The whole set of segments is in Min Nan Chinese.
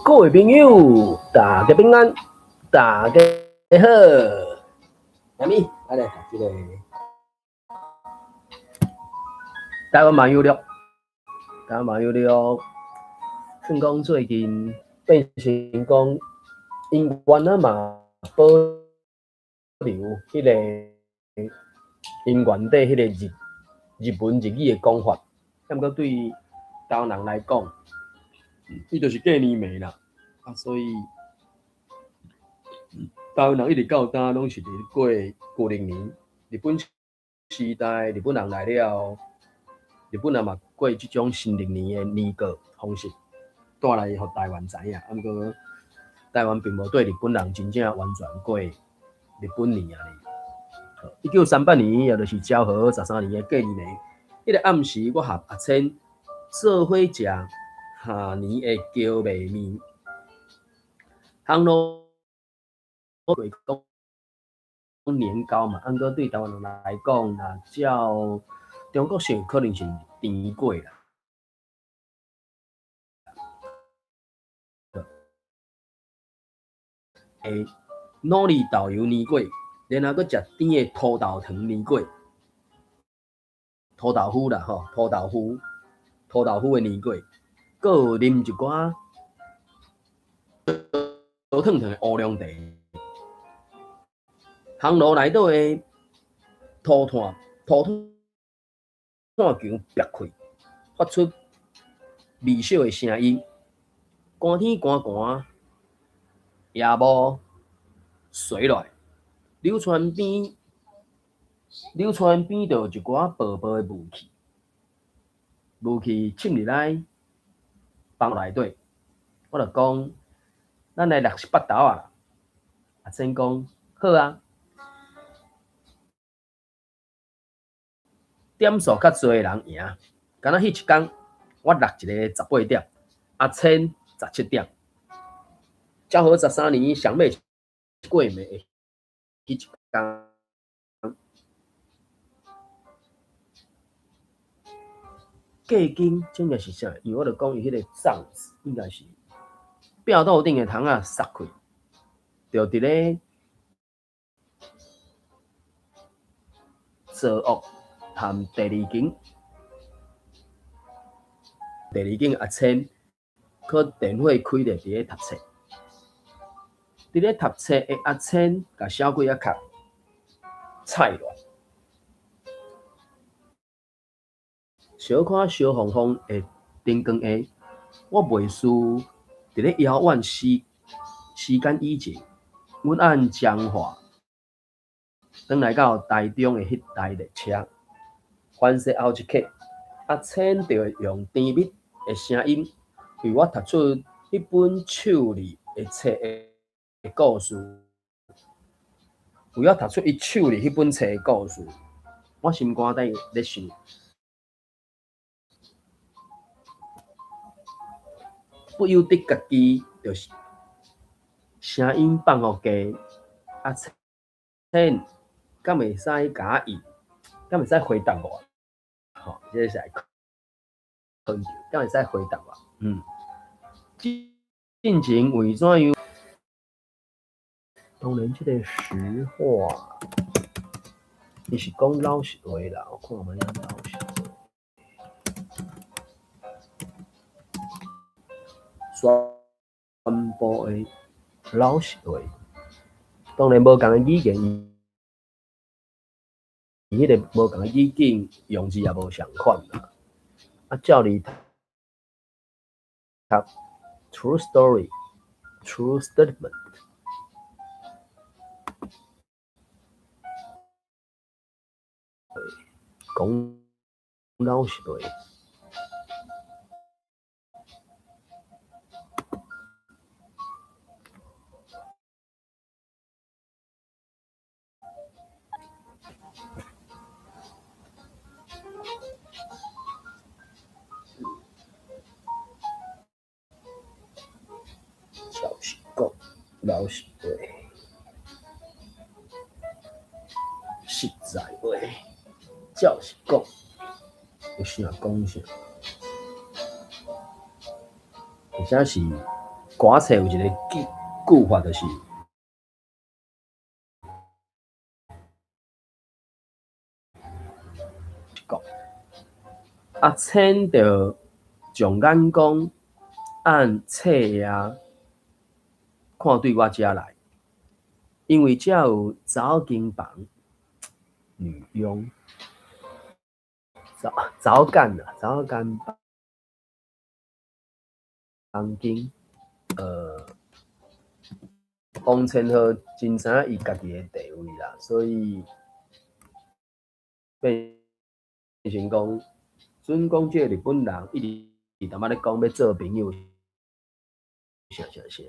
各位朋友，大家平安，大家好。阿咪，咱來讀這个台灣網友錄，台灣網友錄，算講最近變成講，𪜶原來嘛保留彼个𪜶原底彼个日日文日語的講法，毋過對台灣人來講，伊就是過年暝啦，啊，所以台灣人一直到今攏是佇咧過舊曆年。日本時代，日本人來了後，日本人嘛過這種新曆年的年過方式，帶來予台灣知影。啊，毋過台灣並無對日本人真正完全過日本年啊。1938年，也就是昭和十三年的過年暝，彼个暗時，我和阿千做伙食下年的蕎麥麵，烘爐過講年糕嘛，毋過對台灣人來講，若照中國式可能是甜粿啦。會努力豆油年粿，然後閣食甜的土豆糖年粿，土豆腐啦吼，土豆腐，土豆腐的年粿，閣有啉一寡燒燙燙的烏龍茶。烘爐內底的塗炭，塗炭牆煏開，發出微小的聲音。寒天寒寒，夜幕垂落來，柳川邊，柳川邊就有一寡薄薄的霧氣，霧氣滲入來房內底。我就講，咱來搦腹豆仔啦。阿千講，好啊。點數較濟的人贏。敢若彼一工，我搦一个十八點，阿千17點。昭和十三年上尾過暝的彼一工，过更真正是啥？因為我就講伊彼个粽子應該是壁桌頂的窗仔捒開，就佇咧座屋含第二間，第二間阿千，閣電火開著佇咧讀冊，佇咧讀冊的阿千，共小鬼仔殼踩落，小可燒烘烘的燈光下，我袂輸佇咧遙遠時時間以前，阮按彰化轉來到台中的彼台列車，凡勢後一刻，阿千就會用甜蜜的聲音為我讀出彼本手裡的冊的故事，為我讀出伊手裡彼本冊的故事，我心肝底咧想，不由得家己就是聲音放予低，阿千敢會使共伊，敢會使回答我？吼，這個是來問著，敢會使回答我？進前為怎樣？當然，這個實話，伊是講老實話啦。我看覓仔老實話。全部的老實話，當然無仝的語言，伊彼個無仝的語境用字也無仝款啦。啊，照你讀 true story, true statement，講老實話。老實講，老實話，實在話，照實講，有啥講啥，而且是歌冊有一个句句法，就是講阿千就將眼光按冊啊看對我遮來，因為遮有查某間房女傭，查某間啊，查某間房間，王千鹤真知影伊家己的地位啦，所以變成講，準講這個日本人一直淡仔咧講欲做朋友，啥啥啥，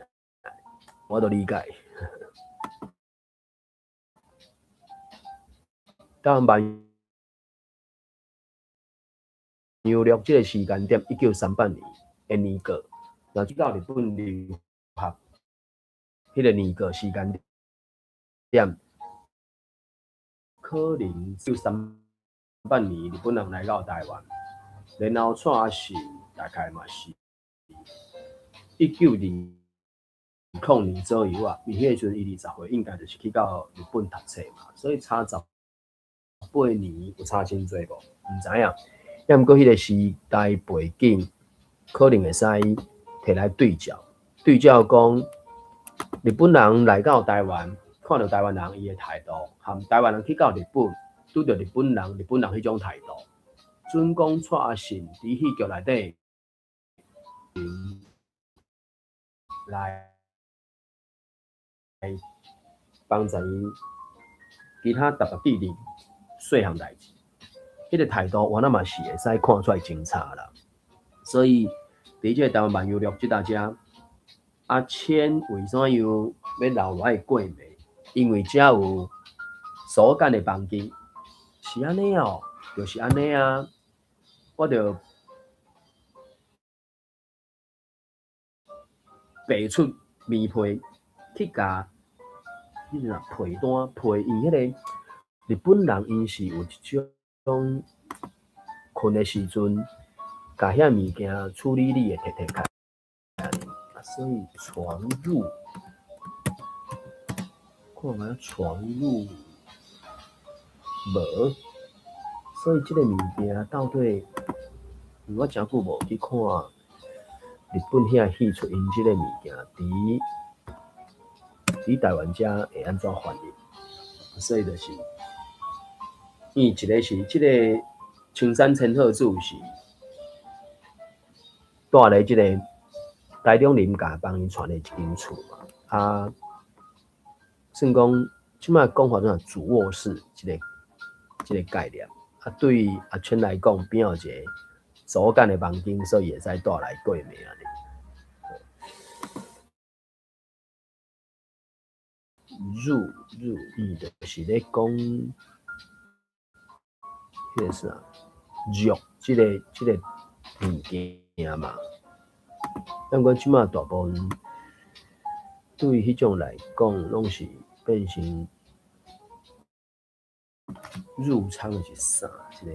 我都理解。當萬有錄這個時間點，1938年的年過，若去到日本留學，彼個年過時間點，可能1938年日本人來到台灣，然後蔡阿信大概嘛是1920年左右啊，因為彼個時陣伊20歲，應該就是去到日本讀冊嘛，所以差18年有差真濟無？毋知影。抑毋過彼個時代背景，可能會使提來對照，對照講日本人來到台灣，看著台灣人伊的態度，含台灣人去到日本，拄著日本人，日本人彼種態度。準講蔡阿信佇戲劇內底來幫助𪜶其他特別弟弟細項代誌，彼個態度我那嘛是會使看出來真差啦。所以佇這個台灣萬有錄這搭遮，阿千為啥樣欲留落來過暝？因為遮有所間的房間，是按呢哦，就是按呢啊。我就爬出棉被去共彼個被單被，因為彼個日本人𪜶是有一種睏的時陣，共遐物件處理理會摕摕開，所以床褥，看覓床褥無，所以這個物件到底，我誠久無去看日本遐戲出𪜶這個物件，佇台灣遮會按怎翻譯？所以就是，伊一個是這個青山千鶴子是蹛咧這個台中林家幫𪜶傳的一間厝嘛，啊，算講這擺講法怎主臥室這個概念，啊，對阿千來講，邊有一個左間的房間，所以會使蹛來過暝按呢。褥褥，伊就是咧講，彼個啥，褥這個物件嘛。毋過這擺大部分對彼種來講，攏是變成褥瘡是啥？這個。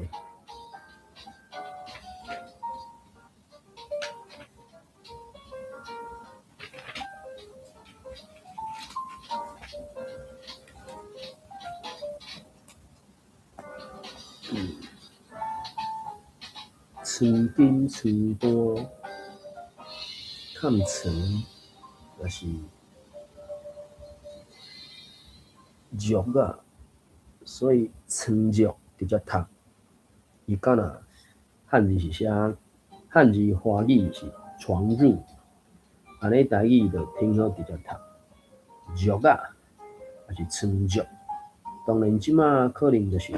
床巾、床單、崁床，抑是褥啊，所以床褥直接讀。伊敢若漢字是寫漢字華語是床褥，按呢台語就聽好直接讀褥啊，抑是床褥。當然這擺可能就是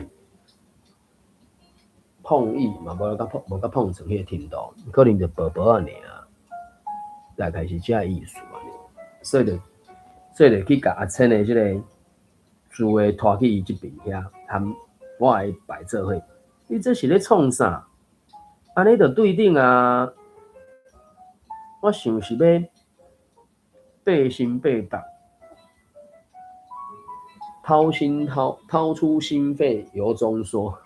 碰椅嘛，無甲碰床彼個程度，可能就薄薄仔爾，大概是這個意思按呢。所以就去共阿千的這個住的拖去伊這邊遐，含我的擺做伙。你這是咧創啥？按呢就對頂啊！我想是欲背心背腹，掏心掏掏出心肺由衷說。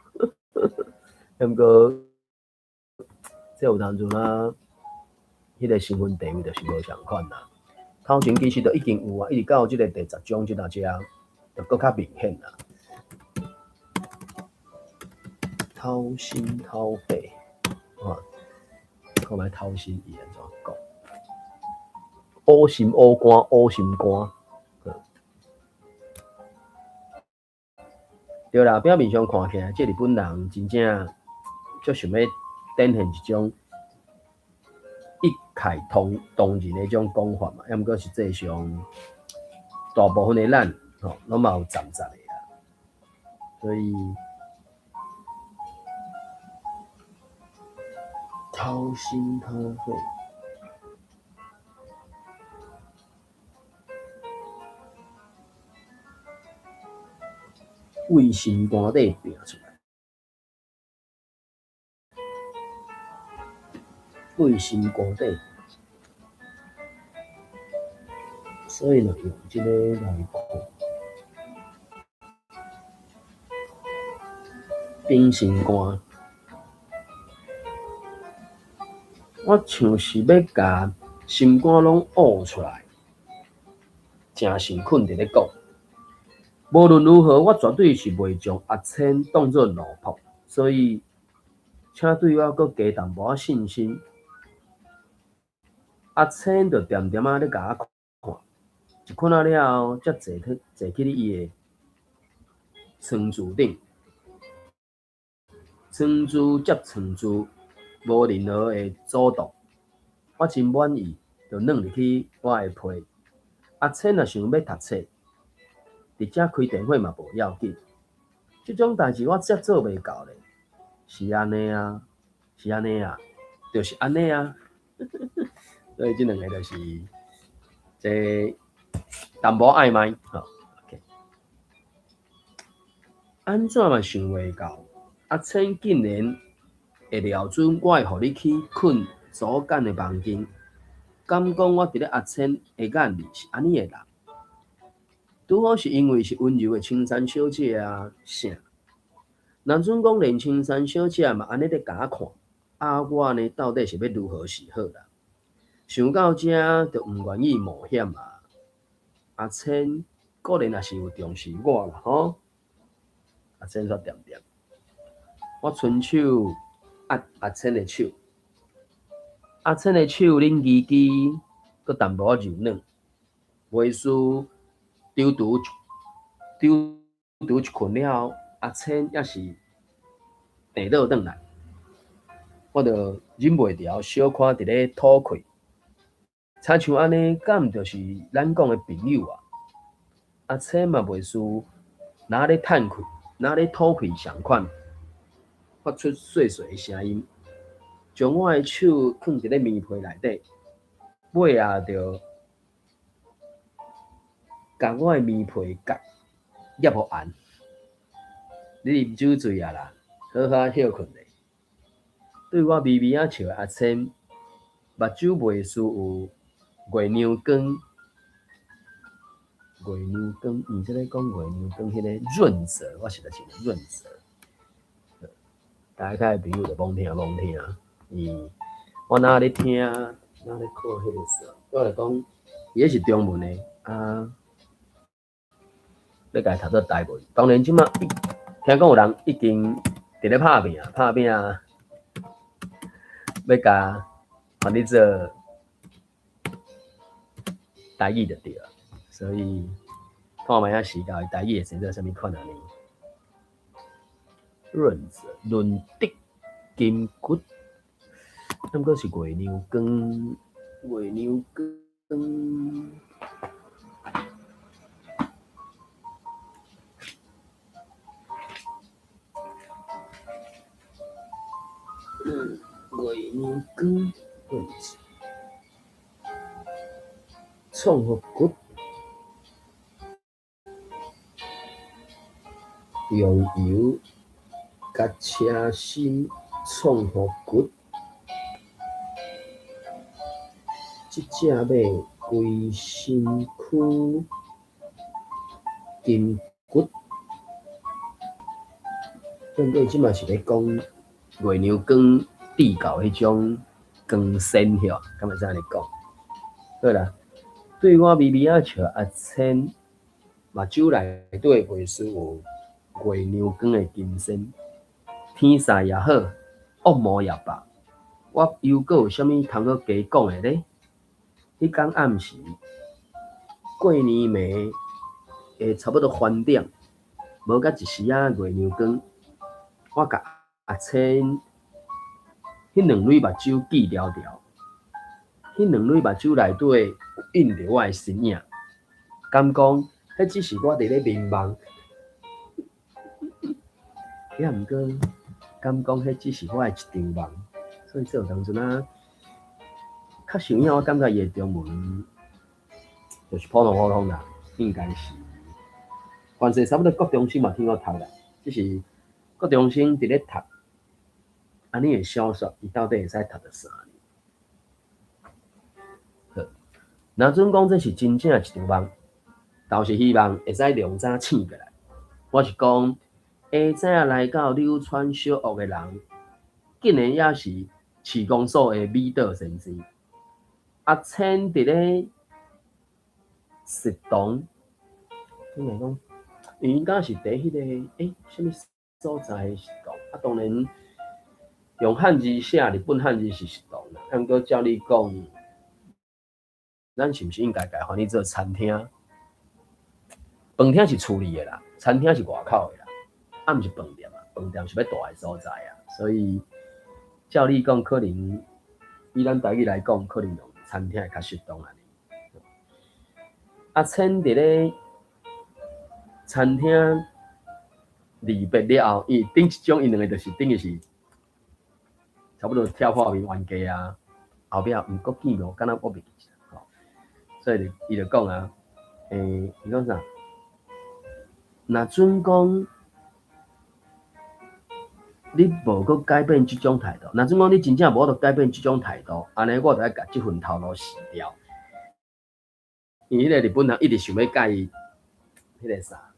毋過，這有當陣啊，遐彼个身份地位就是無仝款啦。頭前其實就已經有啊，一直到這个第10章這若遮，就閣較明顯啦。掏心掏肺，啊，看覓掏心伊按怎講？烏心烏肝，烏心肝。對啦，表面上看起來，這日本人真正足想欲展現一種一概通當人的這種講法嘛，抑毋過實際上，大部分的咱吼，攏嘛有摻雜的啦。所以掏心掏肺，為心肝底拼出來，為心肝底，所以若用這個來看，冰心肝，我像是欲共心肝攏挖出來，誠誠懇佇咧講。無論如何，我絕對是袂將阿千當做奴僕，所以請對我閣加淡薄仔信心。阿千就恬恬仔咧共我看，一困仔了後，才坐去伊的床柱頂，床柱接床柱，無任何的阻擋，我真滿意，就軟入去我的被。阿千若想欲讀冊，佇遮開電話嘛無要緊，這種代誌我才做袂到咧。是按呢啊，是按呢啊，就是按呢啊。所以這兩個就是這淡薄曖昧吼。OK，按怎嘛想袂到，阿千竟然會料準我會予你去睏左間的房間，敢講我佇咧阿千的眼裡是按呢的人？拄好是因為是溫柔的青山小姐啊，啥？若準講連青山小姐嘛按呢咧共我看，啊我呢到底是欲如何是好啦？想到這就毋願意冒險啊！阿千果然也是有重視我啦吼！阿千煞恬恬，我伸手壓阿千的手，阿千的手冷吱吱，閣淡薄仔柔軟，袂輸。丟拄丟拄一困了後，阿千猶是病倒轉來，我就忍袂牢，小可佇咧吐氣。親像按呢，敢毋就是咱講的朋友啊？阿千嘛袂輸，若咧嘆氣，若咧吐氣仝款，發出細細的聲音，將我的手囥佇咧棉被內底，尾仔就共我的棉被角挹予絚。你啉酒醉啊啦，好好歇睏咧。對我微微仔笑的阿千，目睭袂輸有月娘光，月娘光，伊這咧講月娘光，彼个潤澤，我實在是潤澤。大家的朋友就罔聽罔聽，伊我若咧聽，若咧看彼个時，我來講，伊彼是中文的啊，欲共伊讀做台文。當然這馬聽講有人已經佇咧拍拚，拍拚，欲共翻譯做台語就對了。所以看覓仔時間，台語會生做啥物款按呢？潤澤、潤德、金骨，毋過是月娘光，月娘光。月娘光，潤澤，創福骨，用油共車心創福骨，這隻馬規身軀筋骨，反正這嘛是咧講月娘光締到彼種光鮮曉，敢會使按呢講？好啦，對我微微仔笑，阿千目睭內底袂輸有月娘光的金星，天使也好，惡魔也罷，我猶閣有啥物通閣加講的咧？彼工暗時，過年暝的差不多翻點，無甲一時仔月娘光，我共阿千彼兩蕊目睭記牢牢，彼兩蕊目睭內底有映著我的身影，敢講彼只是我佇咧眠夢，抑毋過敢講彼只是我的一場夢，所以這有當陣啊，較像影，我感覺伊的中文就是普通普通啦，應該是。凡勢差不多國中生嘛挺好讀啦，只是國中生佇咧讀按呢的小說，伊到底會使讀著啥？好，若準講這是真正的一場夢，倒是希望會使量早醒過來。我是講，下早來到柳川小屋的人，竟然也是市公所的米島先生。阿千佇咧食堂，應該講，應該是佇彼個啥物所在食堂。啊，當然用漢字寫，日本漢字是食堂啦。啊，毋過照理講，咱是毋是應該共翻譯做餐廳？飯廳是厝裡的啦，餐廳是外口的啦，啊，毋是飯店啊，飯店是欲大的所在啊。所以照理講，可能以咱台語來講，可能用餐廳會較適當按呢。阿千佇咧餐廳離別了後，伊頂一種𪜶兩个就是等於是差不多跳破面冤家啊。後壁毋過見面，敢若我袂記得吼。所以伊就講啊，伊講啥？若準講你無閣改變這種態度，若準講你真正無法度改變這種態度，按呢我就愛共這份頭路辭掉。因為彼個日本人一直想欲共伊彼個啥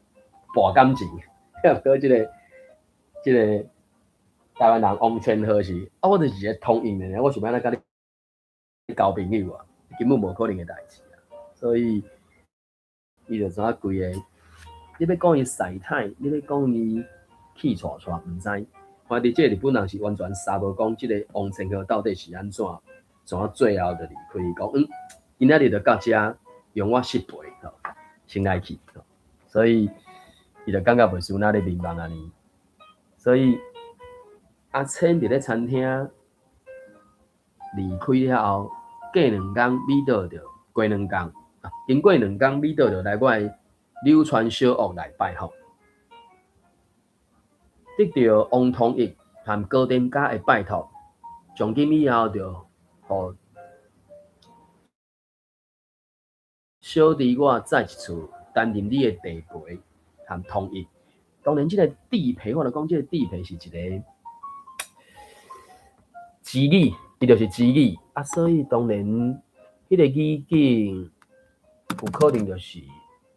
博感情，毋過這個台灣人王千和是啊，我就是一個通用的，我想欲按怎共你交朋友啊？根本無可能的代誌啊！所以伊就怎啊規个，你欲講伊使態，你欲講伊氣掣掣，毋知。反正這個日本人是完全沙無講，這個王千和到底是按怎，怎啊最後就離開，講今仔日就到遮，容我失陪，吼，先來去，所以伊就感覺袂輸若咧眠夢按呢。所以阿千佇咧餐廳離開了後，過兩工米島就過兩工，啊，經過兩工米島就來我的柳川小屋來拜訪。得著王通益和高田家的拜託，從今以後就予小弟我再一次擔任你的地陪和通譯。當然，這個地陪我就講，這個地陪是一個支語，伊就是支語啊。所以當然，彼個語境有可能就是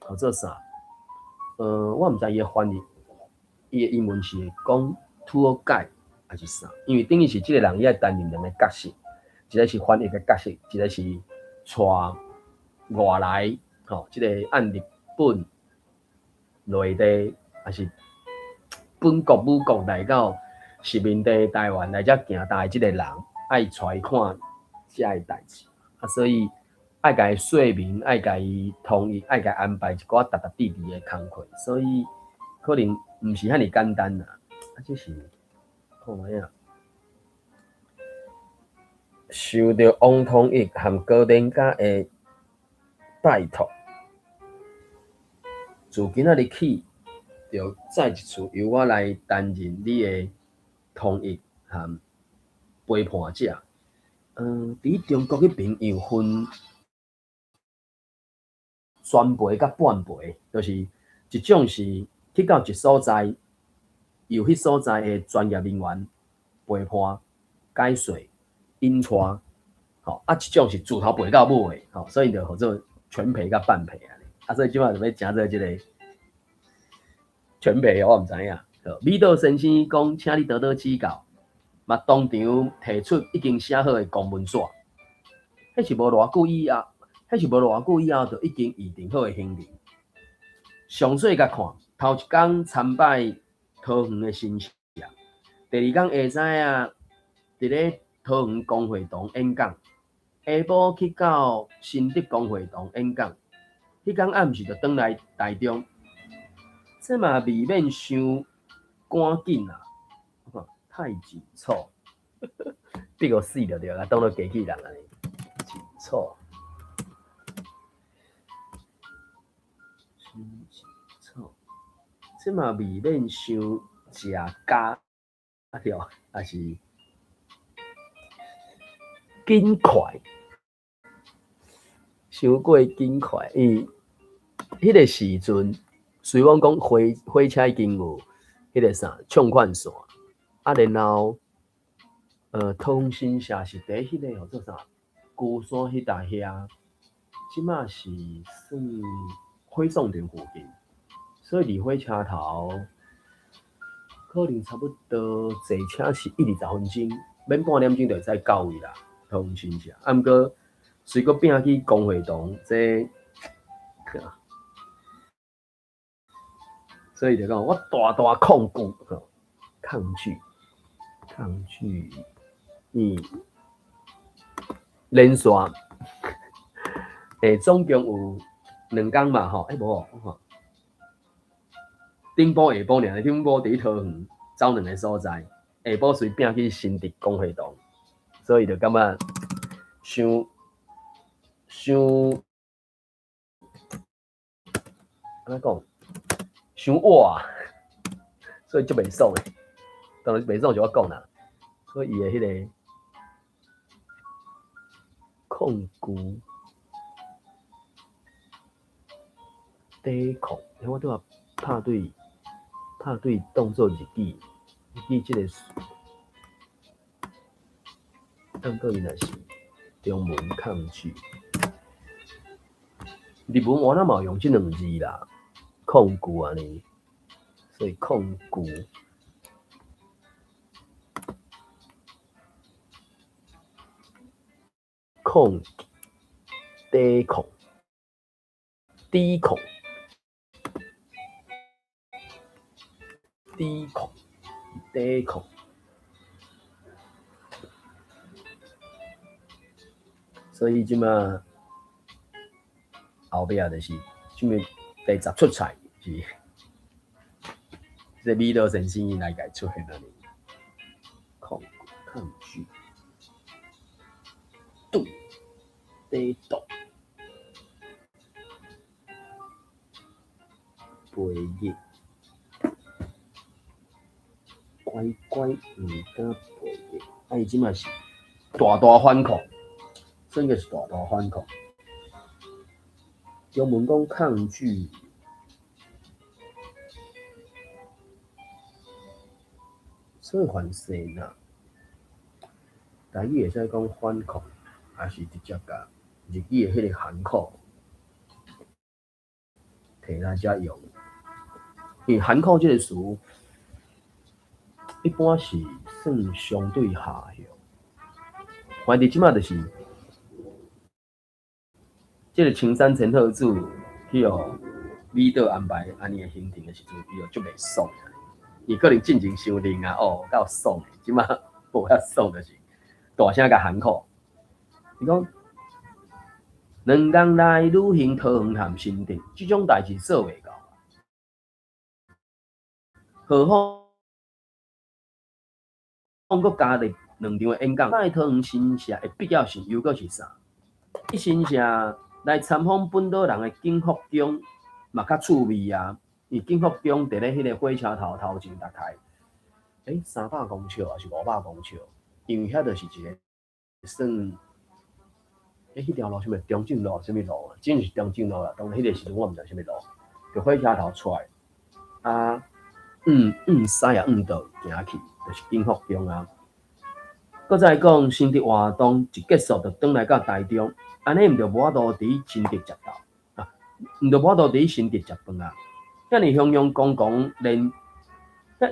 號做啥？我毋知伊的翻譯，伊的英文是會講 tour guide 抑是啥？因為等於是這個人伊愛擔任兩個角色，一個是翻譯的角色，一個是帶外來吼，這個按日本內地抑是本國母國來到殖民地台灣來遮行動的這個人，愛帶伊看遮的代誌，啊，所以愛共伊說明，愛共伊通譯，愛共伊安排一寡沓沓滴滴的工課，所以可能毋是遐爾簡單啦。啊，這是看覓啊？受著王通益和高田家的拜託，自今仔日起，就再一次由我來擔任你的通譯和陪伴者。佇中國彼爿有分全陪佮半陪，就是一種是去到一所在，由彼所在的專業人員陪伴、解說、引帶，吼啊，一種是自頭陪到尾的，吼，所以就號做全陪佮半陪按呢。啊，所以這擺就欲成做這个全陪，我毋知影。米島先生講，請你多多指教，嘛當場提出已經寫好的公文紙。彼是無偌久以後，彼是無偌久以後就已經預定好的行程。詳細共看，頭一工參拜桃園的神社，第二工下晝仔，佇咧桃園公會堂演講，下晡去到新竹公會堂演講，彼工暗時就轉來台中，這嘛未免傷趕緊啊！我看太緊湊，逼予死就對啦，當做機器人按呢，緊湊。緊湊，這嘛未免傷食加對，抑是緊快，傷過緊快。伊彼个時陣，雖罔講火車已經有彼个啥暢快線，啊，然後桃園神社是佇彼个號做啥？龜山彼搭遐，這馬是算火葬場附近，所以離火車頭可能差不多坐車是一二十分鐘，免半點鐘就會使到位啦。桃園神社，啊，毋過隨閣拚去公會堂，這所以就講我大大抗拒，抗拒，抗拒，連續，總共有兩工嘛吼，無，我看頂晡下晡爾，頂晡佇桃園走兩个所在，下晡隨拚去新竹公會堂，所以就感覺傷傷按怎講，傷活，所以足袂爽的。當然袂爽就我講啦，所以伊的彼个抗拒、抵抗，我拄仔拍對拍對當做日語，日語這个詞，毋過伊若是中文抗拒，日文我哪嘛有用這兩字啦，抗拒按呢，所以抗拒。抗抵抗，抵抗，抵抗，抵抗。所以這馬後壁就是啥物第十出菜是，這米德先生來共出現按呢，抗抗拒，對，抵擋，背逆，乖乖毋敢背逆，啊伊這馬是大大反抗，真个是大大反抗。中文講抗拒，所以凡勢若台語會使講反抗，抑是直接共日語的彼个含苦提來遮用。因為含苦這个詞，一般是算相對下向。反正這馬就是，這个青山千鶴子去予美島安排按呢的行程的時陣，伊就足袂爽的。伊可能進前傷靈啊，哦，夠爽的，這馬無遐爽，就是大聲共喊苦。伊講，兩工來旅行桃園和新竹，這種代誌做袂到。何況閣加入兩場的演講，來桃園神社的必要性又閣是啥？去神社來參訪本島人的景福宮嘛較趣味啊！因為景福宮佇咧彼个火車頭頭前大概，300公尺抑是500公尺？因為遐就是一个算，彼條路啥物中正路啥物路？真是中正路啦，當然彼个時陣我毋知啥物路，就火車頭出來，啊，往西啊往倒行去，就是景福宮啊。閣再講新竹活動一結束，就轉來到台中，按呢毋就無法度佇新竹食晝啊，毋就無法度佇新竹食飯啊。遮爾雄雄公公連，遮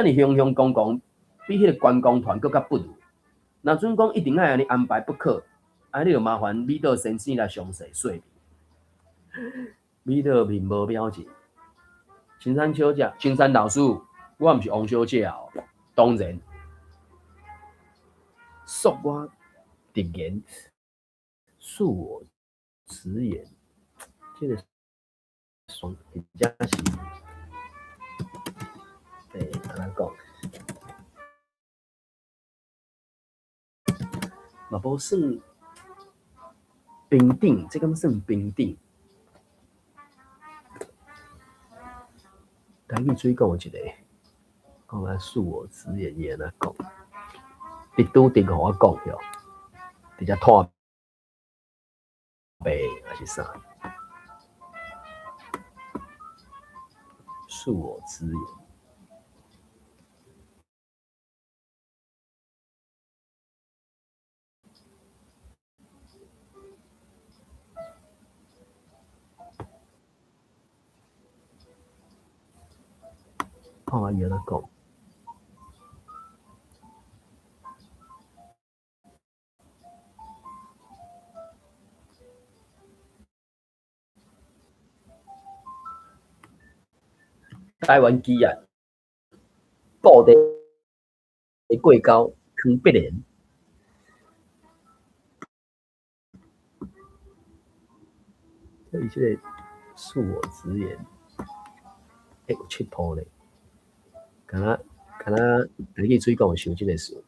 爾雄雄公公，比彼个觀光團閣較不如。若準講一定愛按呢安排不可，啊，你就麻煩米道先生來詳細說明。米道面無表情。青山小姐，青山老師，我毋是王小姐哦，當然。恕我直言，恕我直言，這个雙真正是，按怎講？嘛無算平等，這敢算平等？台語水講有一个，講啊恕我直言，伊按怎講？直拄直予我講著，直接吐白還是啥？恕我直言。看伊按怎講？台灣奇案，布袋過溝坑必然。伊這个恕我直言，有七步咧，敢若敢若台語水講有想這个事。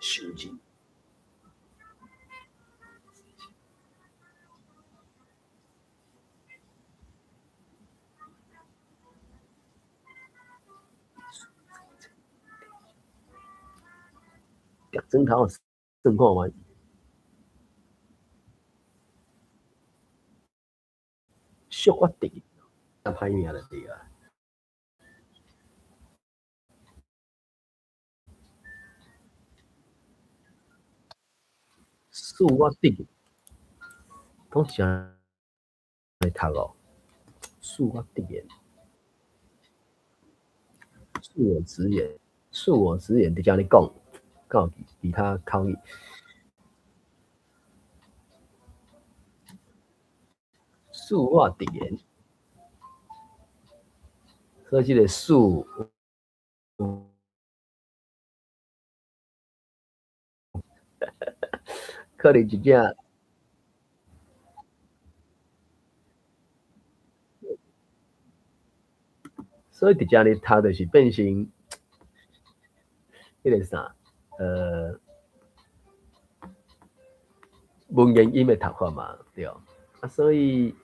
收錢。夹砖頭算看覓？俗我直，歹命就對啊。恕我直，講是按呢讀哦。恕我直言，恕我直言，恕我直言，直接按呢講，敢有其他口語？恕我直言，所以這个恕。可能真正，所以佇遮咧讀就是變成彼个啥，文言音的讀法嘛，對。啊，所以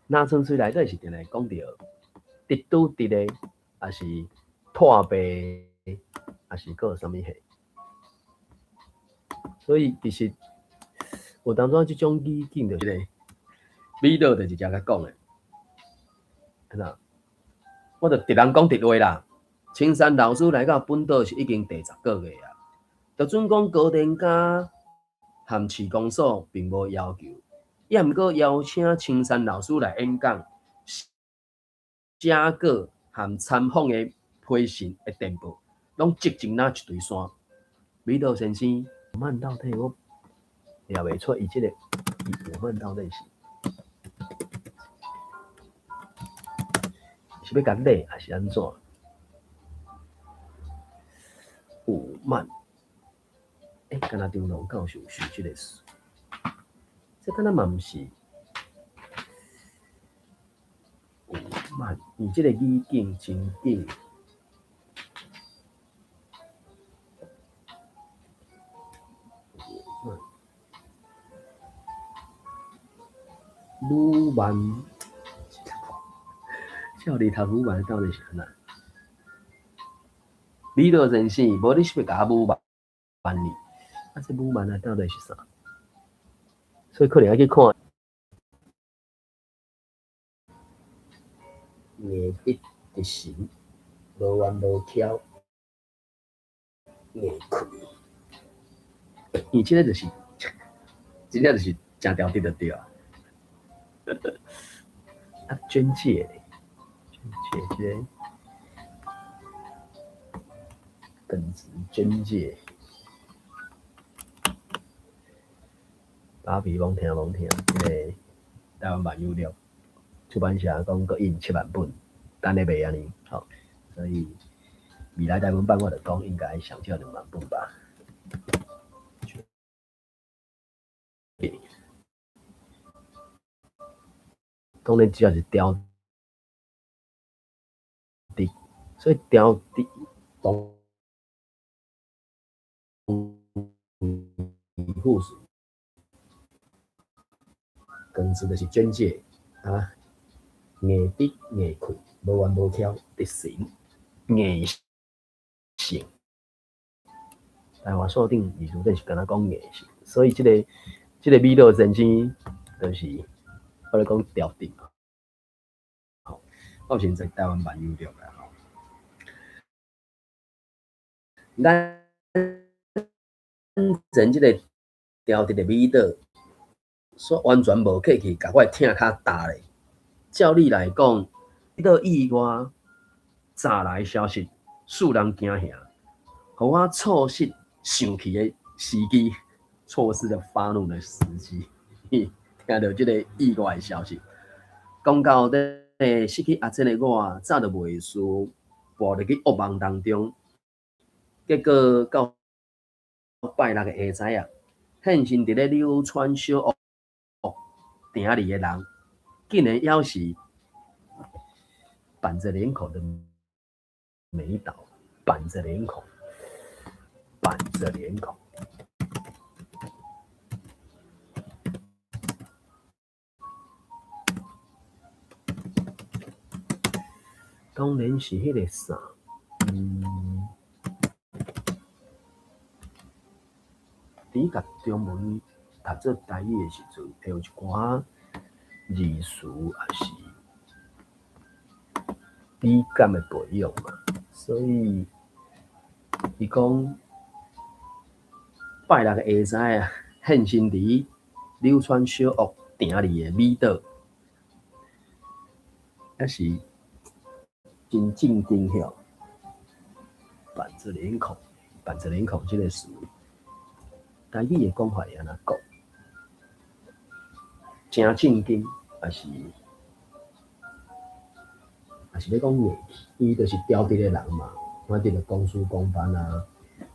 若純粹內底是定定講著直拄直的，抑是破白，抑是閣有啥物貨？所以其實有當陣這種語境就是個米道就是遮甲講的，按怎？我就直人講直話啦。青山老師來到本島是已經第10個月啊。就準講高田家和市公所並無要求，抑毋過邀請青山老師來演講、寫稿和參訪的批信的電報，攏積情若一堆山。米道先生。慢到底我掠袂出伊這个伊傲慢到底是是欲共禮，抑是按怎？傲慢，敢若張龍教授想這个事，這敢若嘛毋是傲慢，伊這个語境情景。鲁曼，少年读鲁曼到底是按怎？米道先生，无你是欲共我侮慢你？啊，这侮慢啊，到底是啥？所以可能愛去看硬筆直行，無彎無翘，硬氣。伊這个就是真正就是誠調直就對啊。啊，捐借，捐借這个耿直捐借，芭比罔聽罔聽，這个台灣萬有錄出版社講閣印7萬本，等咧賣按呢，吼，所以未來台文版我就講應該上少2萬本吧。當然主要是調直，所以調直動副詞，耿直就是捐借啊，硬直硬氣，無彎無翹，直神硬性。台灣鎖定字詞典是敢若講硬性，所以這個米洛先生就是我咧講調直嘛，吼，我有先在台灣萬有錄啦，吼。咱前這个調直的米島，煞完全無客氣，共我的疼較焦咧。照理來講，米島意外乍來消息，使人驚嚇，予我錯失生氣的時機，錯失了發怒的時機。聽著這个意外的消息，講到底失去阿珍的我，早就袂輸，跋入去噩夢當中。結果到拜六的下晝啊，現身佇咧柳川小屋埕裡的人，竟然猶是板著臉孔的美島，板著臉孔，板著臉孔。當然是彼个啥，佇共中文讀做台語的時陣，會有一寡字詞抑是語感的培養嘛，所以伊講拜六的下晝啊，現身佇柳川小屋埕裡的美島，抑是真正經曉，板著臉孔，板著臉孔這个詞，台語的講法會按怎講？誠正經，抑是欲講硬氣？伊就是調直的人嘛，反正就公事公辦啊。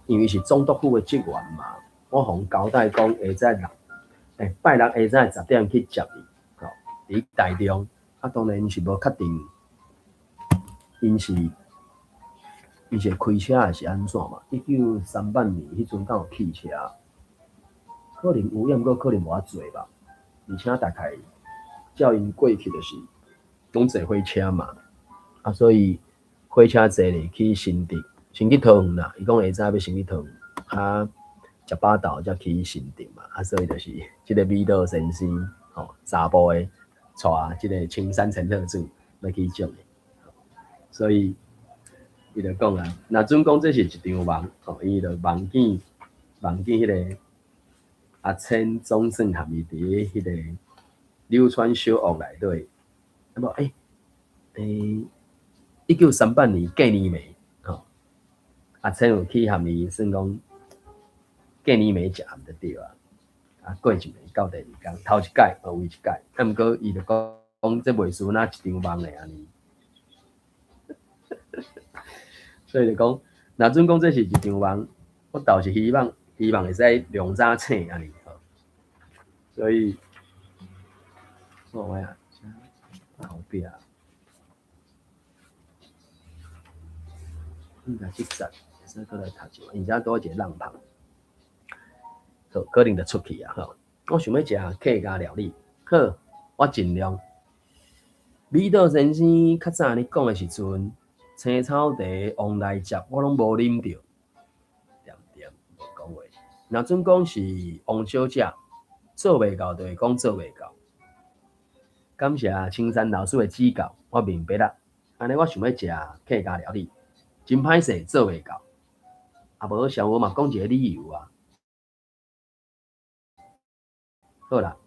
因為伊是總督府的職員嘛，我予𪜶交代講下晝六，拜六下晝10點去接伊，吼，佇台中，啊，當然𪜶是無確定，𪜶是會開車抑是按怎嘛？1938年彼陣敢有汽車？可能有，抑毋過可能無遐濟吧。而且大概照𪜶過去就是攏坐火車嘛，啊，所以火車坐入去新竹，先去桃園啦。伊講下晝欲先去桃園，啊，食飽晝才去新竹嘛。啊，所以就是這个米島先生吼，查埔的帶這个青山陳鶴主欲去接伊，所以伊就講啊，若準講這是一場夢，吼，伊就夢見彼个阿千總算含伊佇彼个柳川小屋內底，啊無1938年過年暝，吼，阿千有去含伊算講過年暝食暗就對啊，啊過一暝到第二工，頭一擺有為一擺，啊毋過伊就講這袂輸若一場夢的按呢，所以就講，若準講這是一場夢，我倒是希望會使量早醒按呢，所以，我啊，後壁應該這節會使閣來讀一下，因遮拄一个浪旁，好，可能就出去啊吼。我想欲食客家料理，好，我盡量。米島先生較早按呢講的時陣，青草茶、旺來汁我攏無啉著，點點無講話。若準講是王小姐做袂到，就會講做袂到。感謝青山老師的指教，我明白啦。按呢我想欲食客家料理，真歹勢做袂到。啊無小我嘛講一个理由啊。好啦，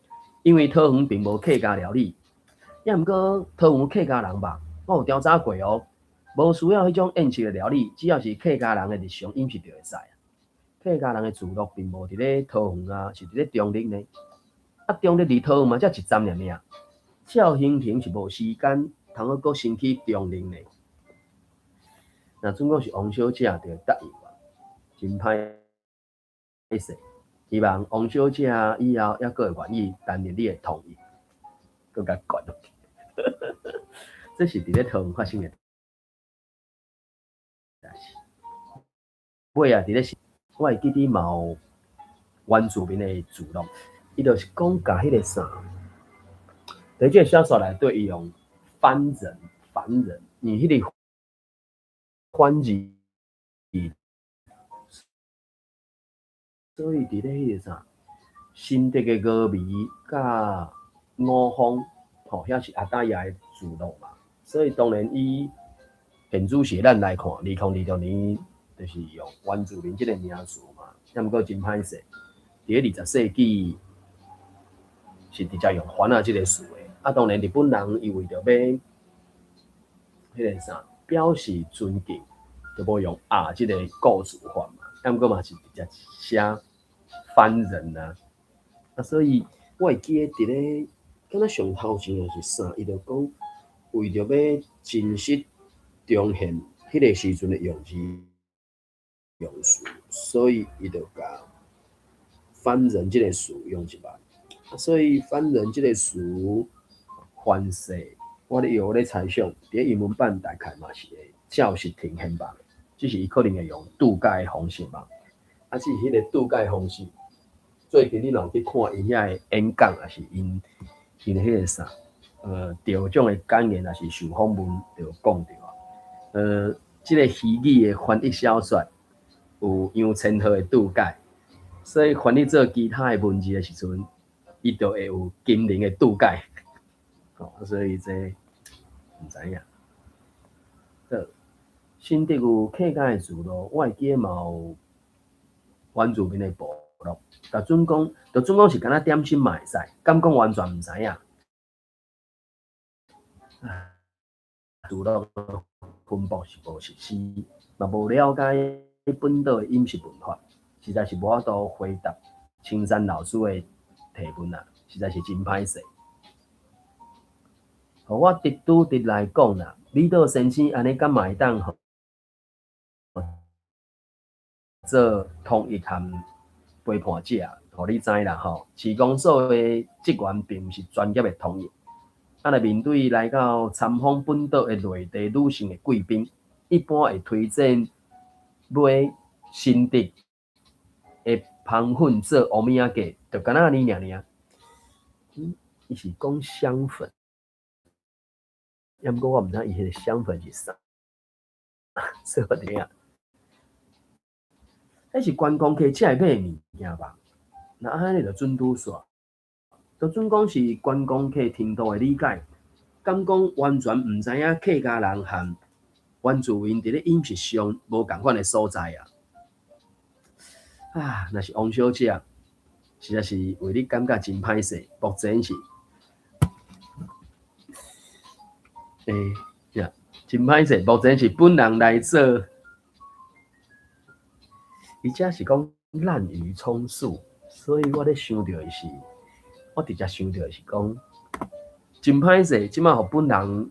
因為桃園並無客家料理，抑毋過桃園客家人吧，我有調查過哦，無需要彼種宴席的料理，只要是客家人的日常飲食就會使。客家人的聚落並無佇咧桃園啊，是佇咧中壢呢。啊，中壢離桃園嘛才一站爾爾。照行程是無時間，通好閣先去中壢呢。若準講是王小姐，就會答應我，真歹勢。希望王小姐以後猶閣會願意擔任你的同意，閣共關落去。這是佇咧桃園發生的代誌。尾啊，佇咧，我會記得嘛有原住民的聚落，伊就是講共彼個啥，佇這個小說內底，伊用番人，番人，因為彼個番字，所以佇咧彼個啥，新竹的高美佮五峰，吼，遐是阿達亞的聚落嘛，所以當然以現主時咱來看，2026年就是用原住民這個名詞嘛，抑毋過真歹勢，佇咧20世紀是直接用番仔這個詞的，啊，當然日本人伊為著欲彼個啥表示尊敬，就無用阿這個古詞法嘛，抑毋過嘛是直接寫番人啊，啊，所以我會記得佇咧敢若上頭前抑是啥，伊就講為著欲真實重現彼個時陣的用字用詞，所以伊就共番人這個詞用入來，啊，所以番人這個詞凡勢，我咧用咧猜想，佇咧英文版大概嘛是會照實呈現吧，只是伊可能會用注解的方式吧。啊，至於彼個注解方式，最近你若有去看𪜶遐的演講，抑是𪜶𪜶的彼個啥，得獎的感言，抑是受訪問，就有講著啊。這個虛擬的翻譯小說有楊千鶴的注解，所以翻譯做其他的文字的時陣，伊就會有金玲的注解。吼，所以這毋知影。好，新竹有客家的聚落，我會記得嘛有原住民的部落。就準講，就準講是敢若點心嘛會使，敢講完全毋知影。啊，聚落分布是無實施，嘛無了解本島的飲食文化，實在是無法度回答青山老師的提問啊，實在是真歹勢。予我直拄直來講啦，李道先生按呢敢嘛會當做通譯和陪伴者，予你知啦吼。市公所的職員並毋是專業的通譯，啊，若面對來到參訪本島的內地女性的貴賓，一般會推薦買新竹的芳粉做お土産，就敢若按呢爾爾。伊是講香粉，抑毋過我毋知伊彼個香粉是啥，所以我知影。彼是觀光客才會買的物件吧？若按呢就準拄煞，就準講是觀光客程度的理解，敢講完全毋知影客家人和原住民佇咧飲食上無仝款的所在啊！啊，若是王小姐，實在是為你感覺真歹勢。目前是，欸，真歹勢。目前是本人來做，伊遮是講濫竽充數，所以我咧想著的是，我直接想著的是講，真歹勢，這擺予本人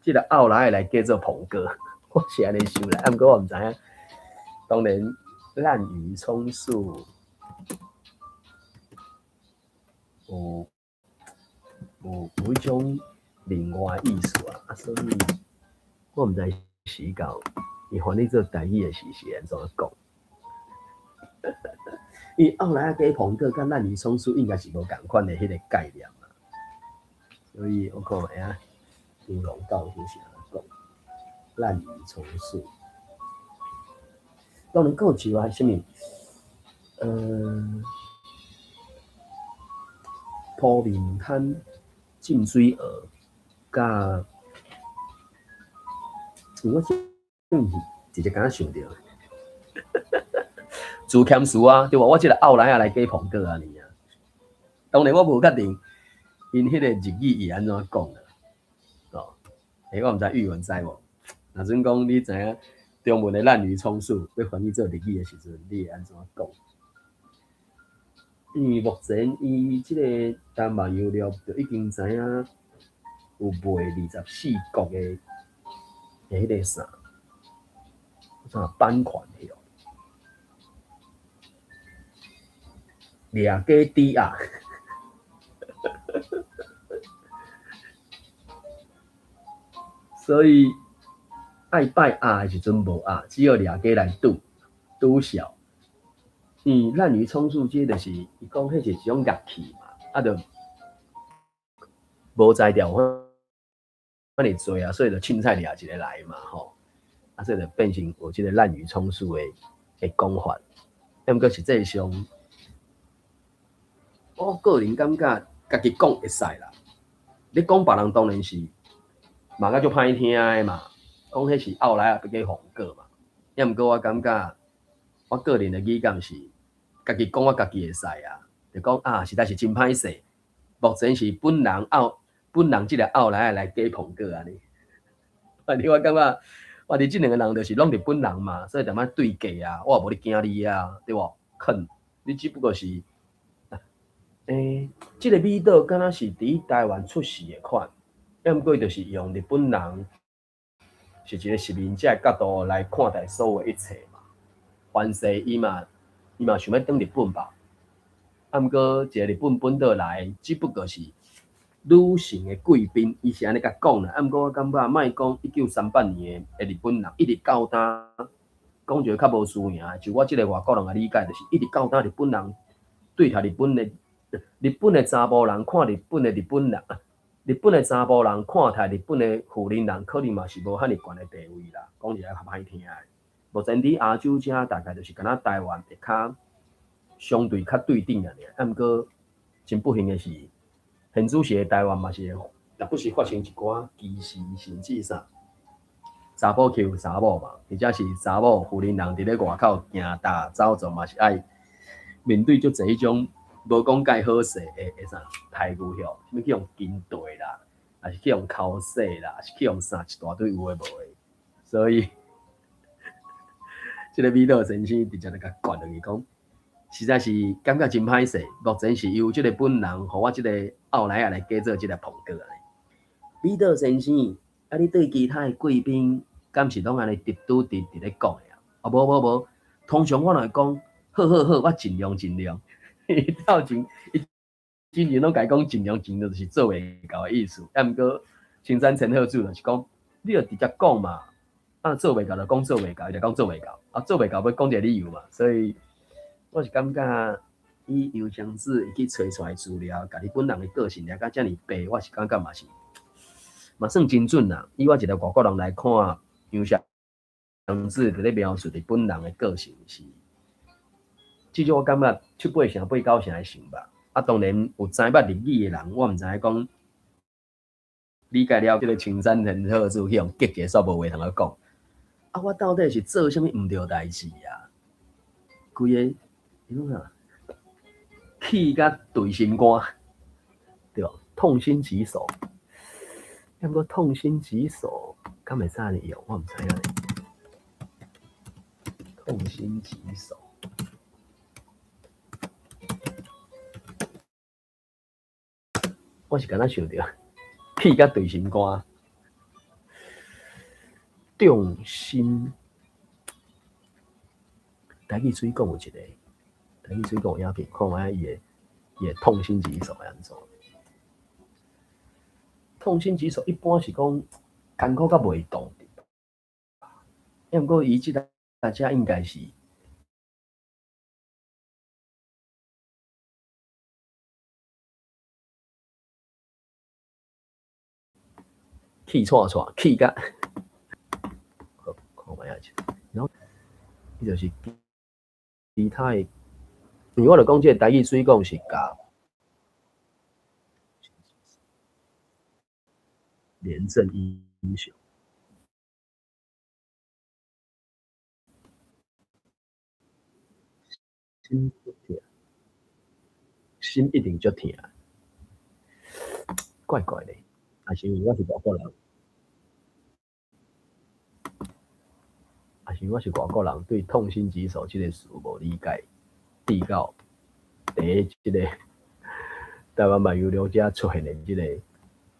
這個後來的來叫做鵬哥，我是按呢想啦，啊，毋過我毋知影，當然濫竽充數有有有彼種另外的意思啊，啊，所以我毋知時到伊翻譯做台語的時是按怎講。因為後來仔加蘋果佮濫竽充數應該是無仝款的彼個概念嘛，所以我看覓仔張龍教授是按怎講，濫竽充數。當然，閣有一個啥物，鋪面攤、浸水蚵，佮，我這是直接敢若想著。自謙詞啊，對無？我這個後來仔來加蘋果按呢啊。當然我無確定，𪜶彼個日語會按怎講啦。哦，欸，我毋知玉文知無？若準講你知影中文的濫竽充數欲翻譯做日語的時陣，你會按怎講？因為目前伊這個丹麥優良就已經知影有賣24國的彼個啥，啥版權的哦，掠雞豬仔，所以愛拜鴨的時陣無鴨，只好掠雞來拄拄笑。因為濫竽充數這就是伊講，彼是一種樂器嘛，啊，就無才調遐爾濟啊，所以就凊彩掠一个來嘛，吼，啊，所以就變成有這個濫竽充數的講法。啊，毋過實際上，我個人感覺家己講會使啦。你講別人當然是嘛較足歹聽的嘛，講彼是後來仔欲去放過嘛。啊，毋過我感覺，我個人的語感是，家己講我家己會使啊，就講啊，實在是真歹勢。目前是本人後本人這个後來仔來假捧過按呢。反正我感覺，我佇這兩个人就是攏日本人嘛，所以踮遐對價啊，我也無咧驚你啊，對無？囥，你只不過是，欸，這个米島敢若是佇台灣出世的款，啊，毋過伊就是用日本人是一个殖民者的角度來看待所有的一切嘛。凡勢伊嘛，伊嘛想欲轉日本吧。啊，毋過一个日本本島來，只不過是女性的貴賓，伊是按呢共講啦。啊，毋過我感覺莫講1938年的日本人，一直到今，講一个較無輸贏，就我這个外國人的理解，就是一直到今日本人對待日本的查埔人看日本的日本人，日本的查埔人看待日本的婦人人，可能嘛是無遐爾懸的地位啦。講一个較歹聽的，目前佇亞洲遮大概就是敢若台灣會較相對較對等爾爾。啊，毋過真不幸的是，現主時的台灣嘛是會，若不時發生一寡歧視，甚至啥查某欺負查某嘛，或者是查某婦人人佇咧外口行踏走走嘛是愛面對足濟彼種無講蓋好勢的啥待遇吼，啥物去予金綴啦，抑是去予剾洗啦，抑是去予啥一大堆有的無的，所以這个米島先生直接就共灌落去講，實在是感覺真歹勢。目前是由這个本人，予我這个後來仔來加做這个捧過來。米島先生，啊，你對其他的貴賓，敢是攏按呢直拄直佇咧講的啊？哦，無無無，通常我若會講，好好好，我盡量盡量。伊頭前伊之前攏共伊講盡量盡量，就是做袂到的意思。啊，毋過青山陳赫主就是講，你就直接講嘛，啊做袂到就講做袂到，伊就講做袂到，啊做袂到欲講一個理由嘛。所以我是感覺以楊湘子伊去揣出來資料，共日本人的個性掠甲遮爾白，我是感覺嘛是嘛算真準啦。以我一個外國人來看，楊湘子佇咧描述日本人的個性是，至少我感覺七八成、八九成的像吧。啊，當然有知捌日語的人，我毋知影講理解了這个青山陳赫主去予激一个煞無話通好講。啊，我到底是做啥物毋對代誌啊？規个，伊講啥？氣甲墜心肝，對無？痛心疾首。啊，毋過痛心疾首，敢會使按呢用？我毋知影咧。痛心疾首。我是敢若想著氣甲墜心肝，重心。台語水講有一個，台語水講有影片，看覓伊會痛心疾首會按怎？痛心疾首一般是講艱苦甲袂動，啊，毋過伊這個遮應該是。氣喘喘，氣甲，好，看覓仔者，然後伊就是其他的，因為我著講這个台語水講是共廉政英雄，心心一定足疼，怪怪的，抑是因為我是外國人，抑是我是外國人，對痛心疾首這個詞無理解，直到佇這個台灣漫遊錄遮出現的這個，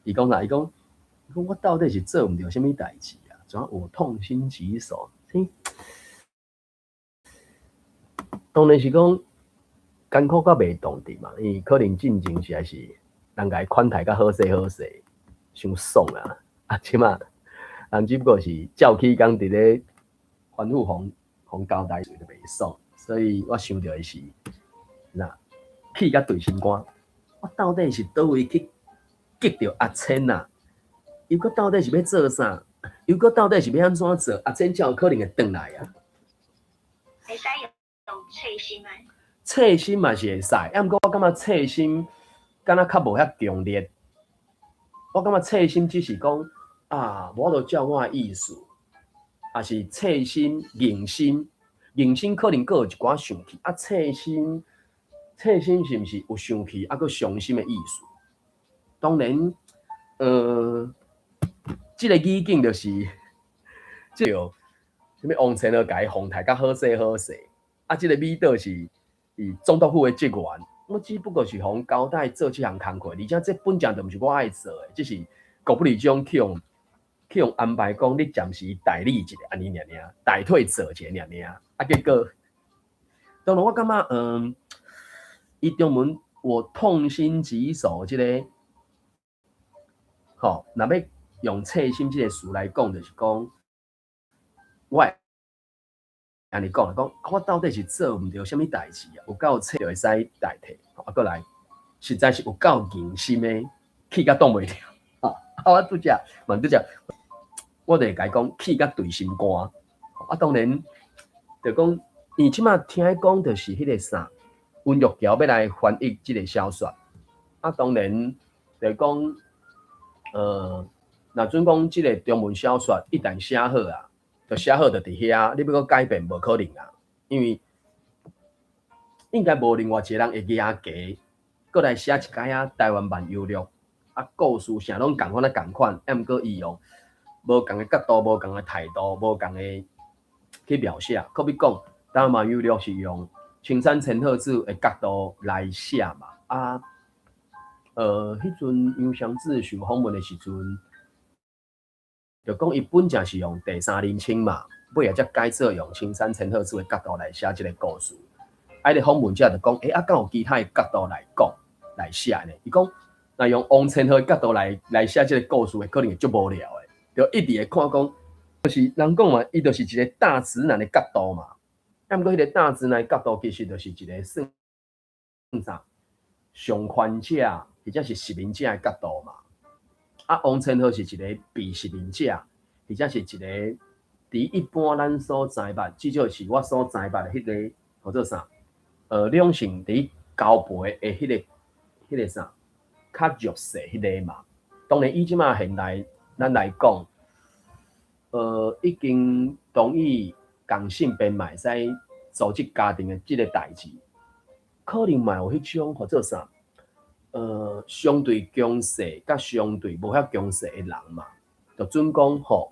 伊講啥？伊講，伊講我到底是做毋著啥物代誌啊？怎我痛心疾首？嘿，當然是講艱苦甲袂動佇嘛，因為可能進前實在是人共伊款待甲好勢好勢，傷爽啊！啊，這馬人只不過是照起工佇咧吩咐予予交代就袂爽，所以我想著的是，那氣甲墜心肝，我到底是佗位去激著阿千啊？又閣到底是欲做啥？又閣到底是欲按怎做？阿千才有可能會轉來啊？會使用切心嗎？切心嘛是會使，啊，毋過我感覺切心敢若較無遐強烈。我感覺切心只是講啊，無法度照我的意思，抑是切心、硬心，硬心可能閣有一寡生氣。啊，切心，切心是毋是有生氣，啊，閣傷心的意思？當然，這個語境就是，這個啥物王千和共伊奉待甲好勢好勢，啊，這個米島是伊總督府的職員，我只不過是予人交代做這項工課，而且這本正就毋是我愛做的，只是國不里種去予安排講，你暫時代理一下，按呢爾爾，代替做一下爾爾，啊，結果，當然我感覺，伊中文我痛心疾首這個，吼，若欲用切心這個詞來講，就是講，我會按呢講，講我到底是做毋著啥物代誌啊？有夠切就會使代替，啊，閣來，實在是有夠硬心的，氣甲擋袂牢，啊，我拄才嘛拄才，我就會共伊講氣甲墜心肝，啊，當然，就講，伊這馬聽講就是彼個啥，溫玉橋欲來翻譯這個小說，啊，當然，就講，若準講這個中文小說一旦寫好啊，就寫好就佇遐，你欲閣改變無可能啊，因為應該無另外一個人會舉家，閣來寫一擺仔台灣漫遊錄，啊，故事啥攏仝款啊仝款，啊，毋過伊用無仝的角度、無仝的態度、無仝的去描寫。好比講，台灣漫遊錄是用青山千鶴子的角度來寫嘛，啊，彼陣楊雙子受訪問的時陣，就講伊本正是用第三人稱嘛，尾仔才改做用青山千鶴子的角度來寫這個故事。啊，彼個訪問者就講，啊，敢有其他的角度來講來寫呢？伊講，若用王千鶴的角度來寫這個故事，會可能會足無聊的，就一直會看講，就是人講嘛，伊就是一個大直男的角度嘛。啊，毋過彼個大直男的角度，其實就是一個算啥上權者或者是殖民者的角度嘛。啊，王千鶴是一個被殖民者，或者是一個佇一般咱所知捌，至少是我所知捌的彼個號做啥？兩性佇交陪的彼個啥，較弱勢彼個嘛。當然，以這馬現代咱來講，已經同意仝性別嘛會使組織家庭的這個代誌，可能嘛有彼種號做啥？相對強勢佮相對無遐強勢的人嘛，就準講吼，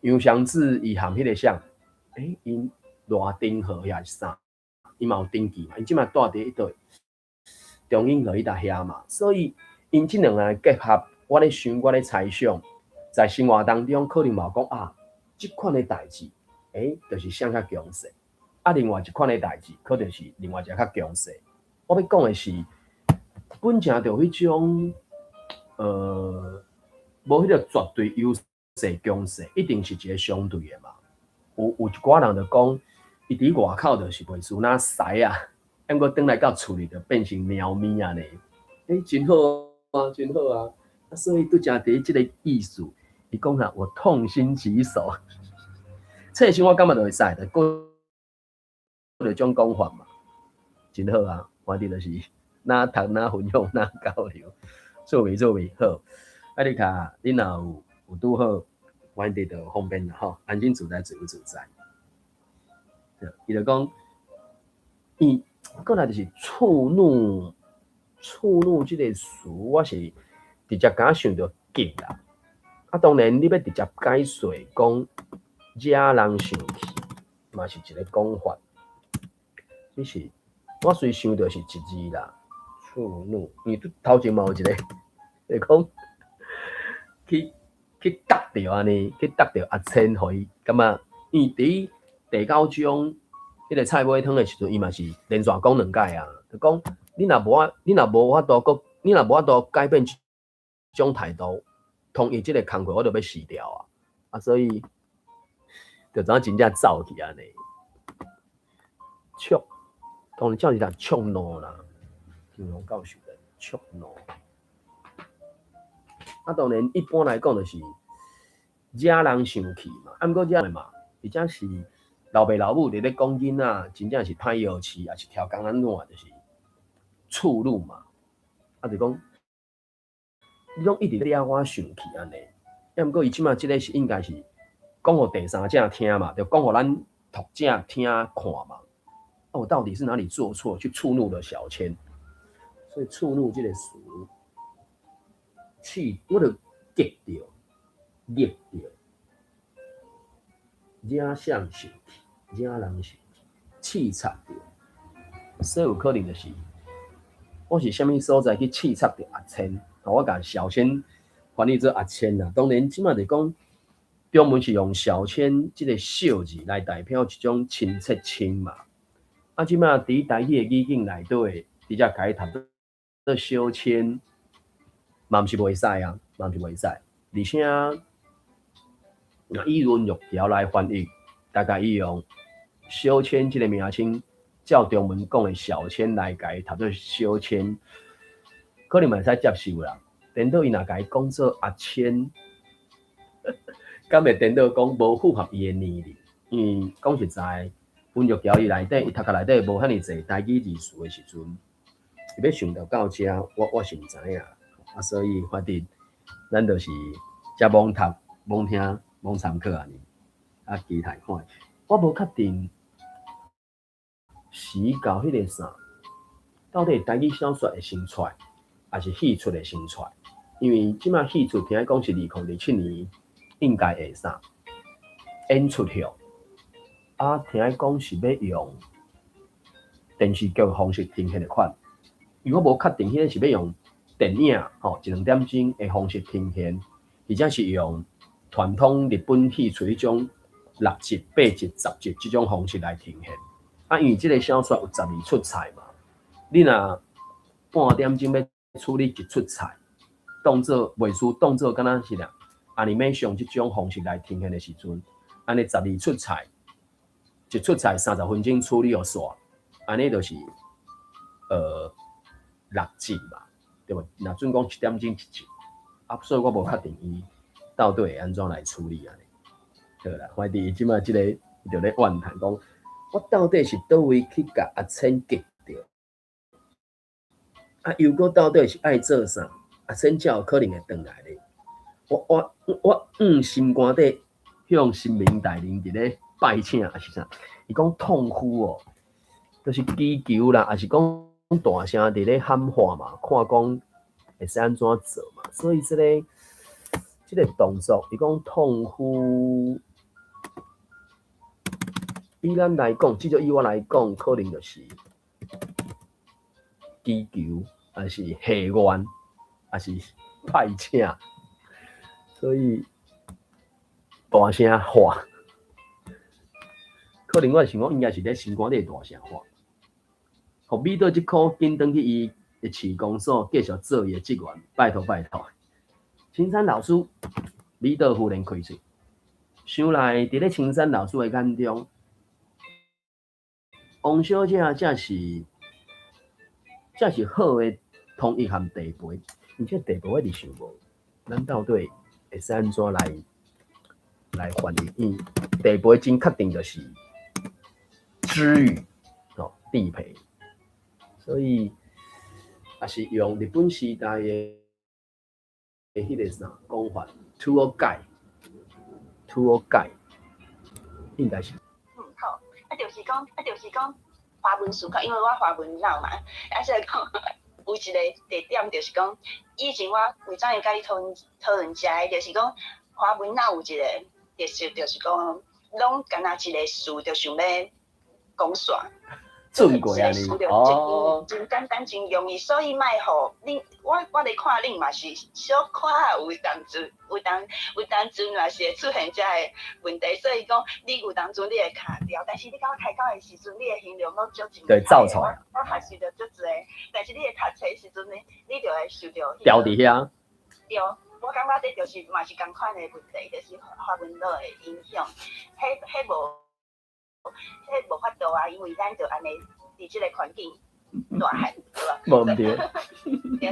楊雙子伊含彼個啥？𪜶賴丁河抑是啥？伊嘛有登記嘛？𪜶這馬住佇彼佗中英河彼搭遐嘛，所以𪜶這兩个結合，我咧想，我咧猜想，在生活當中可能嘛有講啊，這款的代誌，就是誰較強勢，啊，另外一款的代誌，可能是另外一個較強勢。我欲講的是，本正就彼種，無彼個絕對優勢強勢，一定是一個相對的嘛。有一寡人就講，伊佇外口就是袂輸若獅啊，毋過轉來到厝裡就變成貓咪按呢。真好啊，真好啊。啊，所以拄才佇這個意思，伊講啥？我痛心疾首。切心我感覺就會使，就閣這種講法嘛，真好啊。反正就是哪讀哪分享哪交流，趣味趣味好。啊，你看，你若有拄好，反正就方便啦吼，安心自在自由自在。伊就講，伊過來就是觸怒觸怒這个詞，我是直接敢想著激啦。啊，當然你欲直接解說講惹人生氣，嘛是一个講法。只是我雖想著是一字啦，觸怒，因為頭前嘛有一个，會講去觸著按呢，去觸著阿千，予伊感覺，因為佇第九章彼个菜尾湯的時陣，伊嘛是連續講兩擺啊，就講你若無法度閣，你若無法度改變這種態度，統一這个工課我就欲辭掉啊！啊，所以就怎真正走去按呢？觸，當然照是讀觸怒啦，金龍教授的觸怒。啊，當然一般來講就是惹人生氣嘛，啊，毋過惹嘛，而且是老爸老母佇咧講囡仔，真正是歹藥飼，抑是刁工按怎，就是觸怒嘛。啊，就講你攏一直惹我生氣按呢。啊，毋過伊這擺這个是應該是講予第三者聽嘛，就講予咱讀者聽看嘛。啊，我到底是哪裡做錯，去觸怒了小千？所以觸怒這个詞，氣我就激著、激著，惹誰生氣，惹人生氣，刺插著，所以有可能就是我是啥物所在去刺插著阿千，我共小千翻譯做阿千啦。當然，這擺就講中文是用小千這个小字來代表一種親切稱嘛。啊，這擺佇台語的語境內底，直接共伊讀做小千，嘛毋是袂使啊，嘛毋是袂使。而且，若以溫玉橋來翻譯，大概伊用小千這个名稱，照中文講的小千來共伊讀做小千，可能嘛會使接受啦。顛倒伊若共伊講做阿千，敢會顛倒講無符合伊的年齡？因為講實在，溫玉橋伊內底，伊讀冊內底無遐爾濟台語字詞的時陣，伊欲想著到遮，我是毋知影。啊，所以反正咱就是遮罔讀、罔聽、罔參考按呢。啊，期待看。我無確定時到彼个啥，到底台語小說會先出來，抑是戲出會先出來？因為這擺戲出聽講是2027年應該會啥演出去。啊，聽講是欲用電視劇方式呈現的款，因為我無確定彼个是欲用電影吼一兩點鐘的方式呈現，或者是用傳統日本戲曲彼種六集、八集、十集這種方式來呈現。啊，因為這个小說有12出菜嘛，你若半點鐘欲處理一出菜，當做袂輸當做敢若是啦，animation 這種方式來呈現的時陣，按呢十二出菜，一出菜30分鐘處理予煞，按呢就是六集嘛，對無？若準講一點鐘一集，啊，所以我無確定伊到底會按怎來處理按呢。好啦，反正伊這擺這个伊就咧怨嘆講，我到底是佗位去共阿千激著？啊，又閣到底是愛做啥？阿千才有可能會轉來咧？我心肝底向神明大人佇咧拜請，抑是啥？伊講痛呼哦，就是祈求啦，抑是講大聲佇咧喊話嘛，看講會使按怎做嘛。所以這个動作，伊講痛呼，以咱來講，至少以我來講，可能就是祈求，抑是下願，抑是拜請，所以大聲喊，可能我想講應該是咧心肝底大聲喊，予米島這箍緊轉去伊的市公所繼續做伊的職員，拜託拜託。青山老師，米島夫人開喙，想來佇咧青山老師的眼中，王小姐才是好的統一和地陪，而且地陪我一直想無，咱到底會使按怎來翻譯？因為地陪真確定就是支語，吼，地陪，所以也是用日本時代的彼个啥講法，tour guide，tour guide，應該是。嗯，好，啊，就是講，華文思考，因為我華文腦嘛，啊，所以講，有一个特點，就是講以前我為怎會佮你討論討論遮个，就是講華文若有一個特色，就是講攏敢若一個詞就想欲講煞。轉過按呢哦，真簡單，真容易，所以莫予恁我咧看恁嘛是小可有當陣，有當陣嘛是會出現遮个問題，所以講你有當陣你會卡著，但是你到開講的時陣，你的形容攏足精對，走出來。我學習著足濟，但是你會讀冊時陣呢，你就會受著。掉佇遐。對，我感覺這就是嘛是仝款的問題，就是華文腦的影響，彼無法度啊，因為咱就按呢佇這個環境大漢，對吧？無毋對。對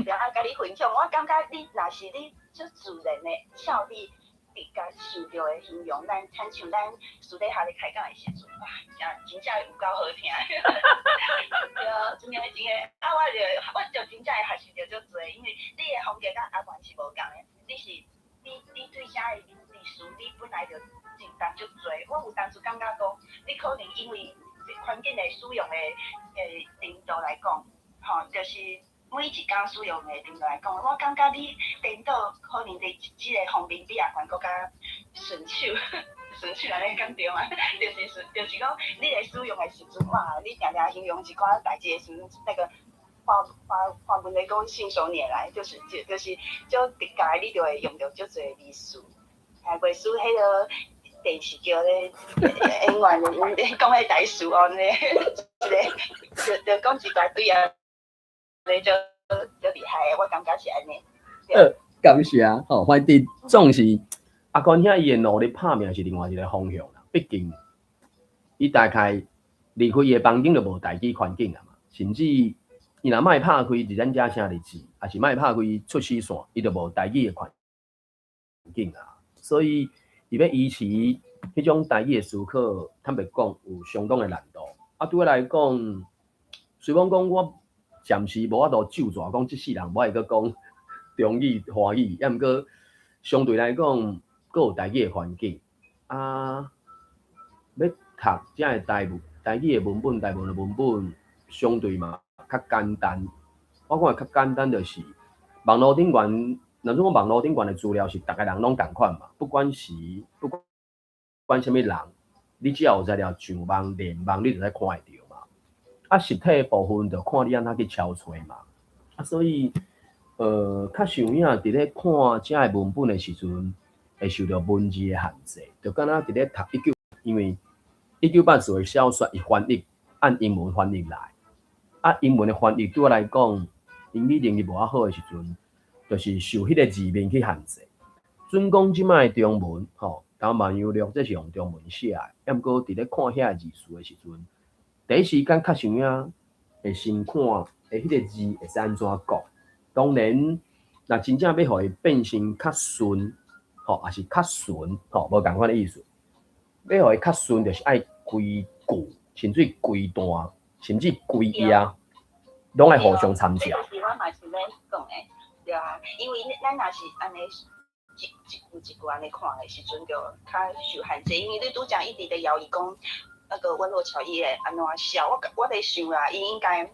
對，啊，共你分享，我感覺你若是你足自然的俏你佇共受著的形容，咱親像咱私底下咧開講的時陣，哇，真正有夠好聽。對，真的真的，啊，我就真正會學習著足濟，因為你的風格佮阿元是無仝的，你是你你對遮的歷史，你本來就真當足濟。我有當時感覺講，你可能因為環境的使用的程度來講，吼，就是每一工使用的程度來講，我感覺你顛倒可能佇這个方面比阿元閣較順手，順手按呢講對嗎？就是順，就是講你咧使用的時陣，哇，你定定形容一寡代誌的時陣，那個華文咧講信手拈來，就是足直覺，你就會用著足濟字詞，啊，袂輸彼个電視劇咧演員講彼台詞哦，咧一個就講一大堆啊，咧就足厲害的，我感覺是按呢。感謝吼，反正總是阿關兄伊的努力拍拚是另外一個方向啦。畢竟伊大概離開伊的房間就無台語環境啊嘛，甚至伊若莫拍開佇咱遮寫日誌，抑是莫拍開出師線，伊就無台語的環境啊。所以伊欲維持彼種台語的思考，坦白講有相當的難度。啊，對我來講，雖罔講我暫時無法度咒詛講這世人無愛閣講中語、華語，抑毋過相對來講，閣有台語的環境。啊，欲讀遮的台文、台語的文本、台文的文本，相對嘛較簡單。我講的較簡單，就是網路頂懸，若說講網路頂懸的資料是逐个人攏仝款嘛，不管啥物人，你只要有材料上網聯網，你就會使看會著嘛。啊，實體的部分就看你按怎去敲揣嘛。啊，所以，較像影佇咧看遮的文本的時陣，會受著文字的限制，就敢若佇咧讀一九，因為1984的小說伊翻譯按英文翻譯來，啊，英文的翻譯對我來講，英語能力無遐好的時陣，就是受彼個字面去限制。準講這擺的中文，吼，台灣漫遊錄這是用中文寫的，抑毋過佇咧看遐个字詞的時陣，第一時間較像影會先看，彼個字會使按怎講。當然，若真正欲予伊變成較順，吼，抑是較純，吼，無仝款的意思。欲予伊較順，就是愛規句，甚至規段，甚至規頁，攏愛互相參照。這就是我嘛是欲講的，對啊，因為咱若是按呢一一句一句按呢看的時陣，就較受限制。因為你拄才一直咧枵伊講那個溫若喬伊會按怎寫，我咧想啦，伊應該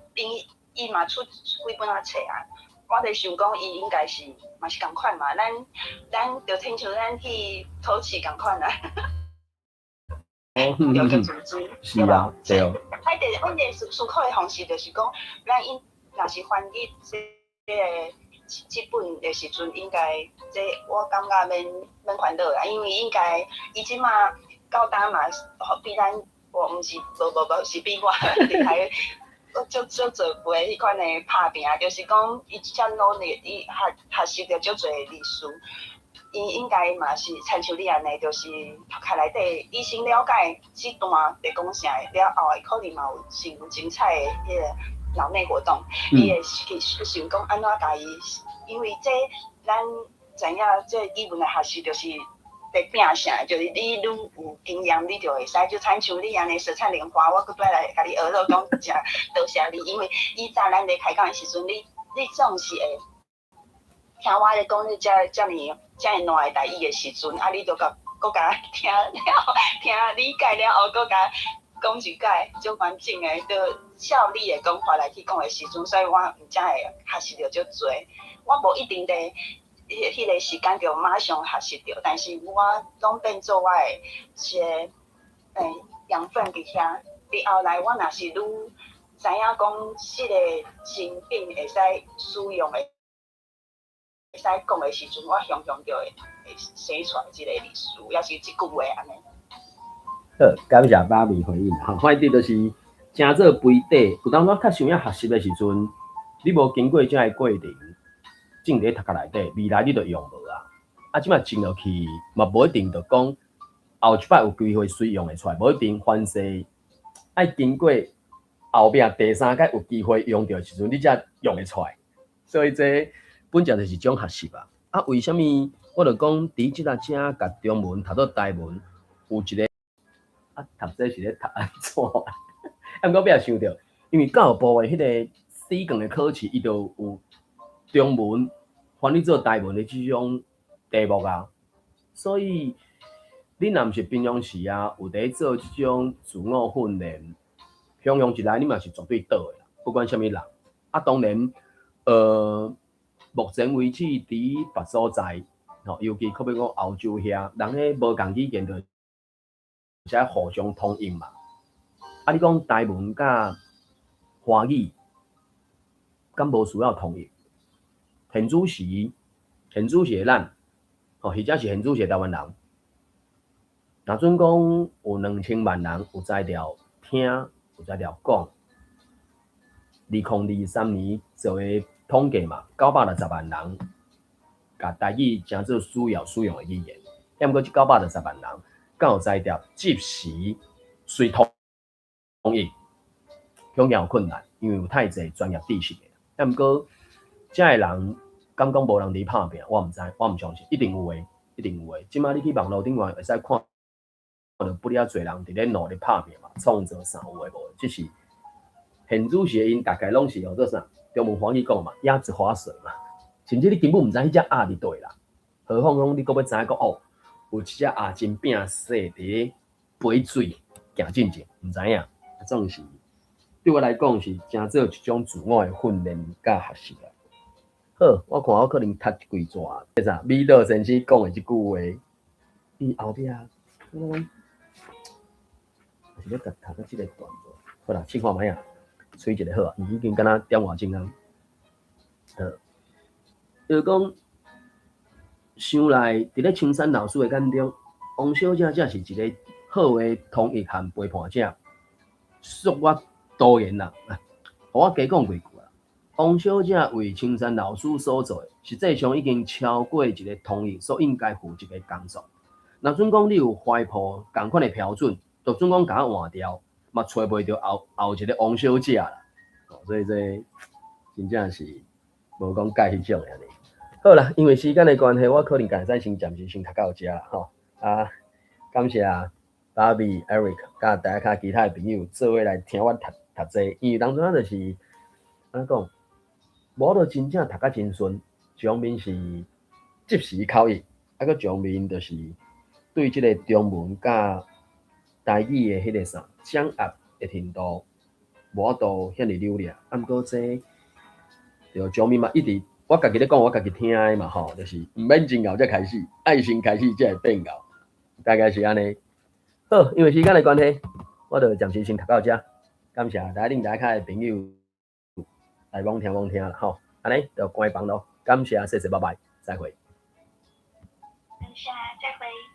伊嘛出幾本仔冊啊。我咧想講，伊應該是嘛是仝款嘛，咱就親像咱去考試仝款啊。有個組織，是啊，對。啊，就是阮的思考的方式，就是講，咱應若是翻譯這个這本的時陣，應該這我感覺免煩惱啦，因為應該伊這馬到今嘛，比咱我毋是無無無是比我厲害，足足做過彼款的拍拚，就是講伊遮努力，伊學習著足濟歷史。伊應該嘛是親像你按呢，就是讀冊內底，伊先了解這段佇講啥了後，可能嘛有真精彩的彼个腦內活動，伊會去想講按怎共伊，因為這咱知影這語文的學習就是佇拼啥，就是你愈有經驗，你就會使。就親像你按呢舌燦蓮花，我閣轉來共你學落講誠多謝你，因為以前咱咧開講的時陣，你總是會聽我咧講你遮爾爛的台語的時陣，啊，你就共閣共聽了聽理解了後，閣共講一擺足完整的，就照你的講法來去講的時陣，所以我毋才會學習著足濟。我無一定佇彼個時間就馬上學習著，但是我攏變做我的一個養分佇遐。佇後來我若是愈知影講這個情景會使使用的，會使講的時陣，我雄雄就會生出來這個歷史，抑是這句話按呢。好，感謝芭比回應吼，反正就是誠做肥底，有當我較想要學習的時陣，你無經過這个過程，種佇咧頭殼內底，未來你就用無啊。啊，這擺種落去嘛，無一定就講後一擺有機會隨用會出來，無一定凡事愛經過後壁第三擺有機會用著的時陣，你才用會出來。所以這本來就是一種學習啊。啊，為啥物我就講佇這個遮共中文讀做台文有一個？啊，讀這是咧讀按怎？啊，毋過尾仔想著，因為教育部的彼個試卷的考試，伊就有中文翻譯做台文的這種題目啊。所以，你若毋是平常時啊，有佇做這種自我訓練，雄雄一來，你嘛是絕對倒的啦。不管啥物人，啊，當然，目前為止佇別所在，吼，尤其較欲講歐洲遐，人彼無仝語言就會使互相通譯嘛。啊，你講台文佮華語，敢無需要通譯？現主時，現主時的咱，吼，或者是現主時的台灣人，若準講有2000萬人有才調聽，有才調講，2023年做的統計嘛，960萬人，共台語誠做主要使用的語言。抑毋過這960萬人，敢有才調即時隨通譯，恐驚有困難，因為有太濟專業知識的。抑毋過，遮的人敢講無人佇拍拚，我毋知，我毋相信，一定有的，一定有的。這擺你去網路頂面會使看著不了濟人佇咧努力拍拚嘛，創造啥有的無的，只是現主時的𪜶大概攏是叫做啥？中文華語講嘛，鴨子划水嘛，甚至你根本毋知彼隻鴨佇佗啦。何況講你閣欲知影講哦，有一隻鴨真餅細佇咧背水行進前，毋知影。總是對我來講是誠做一種自我的訓練佮學習啦。好，我看我可能讀一幾逝，這啥？米勒先生講的這句話，伊後壁，我講是欲共讀到這個段落。好啦，試看覓啊，吹一下好啊，已經敢若點外鐘啊。好，就是講，想來佇咧青山老師的眼中，王小姐才是一個好的通譯和陪伴者。恕我多言啦，予我加講幾句啊。王小姐為青山老師所做的，實際上已經超過一個通譯所應該負責的工作。若準講你有懷抱仝款的標準，就準講共我換掉，嘛揣袂著後後一個王小姐啦。所以這真正是無講蓋彼種的按呢。好啦，因為時間的關係，我可能會使先暫時先讀到遮啦吼。啊，感謝芭比、Eric 佮大家其他的朋友做伙來聽我讀讀這個，因為當陣就是按怎講，無法度真正讀甲真順，一方面是即時口譯，啊，閣一方面就是對這個中文佮台語的彼個啥掌握的程度，無法度遐爾流利。啊，毋過這對上面嘛一直我家己咧講，我家己聽的嘛吼，就是毋免真𠢕才開始，愛先開始才會變𠢕，大概是按呢。好，因為時間的關係，我就暫時先讀到遮。感謝大家恁大家的朋友來罔聽罔聽啦吼，按呢就關房囉。感謝，謝謝，拜拜，再會。感謝，再會。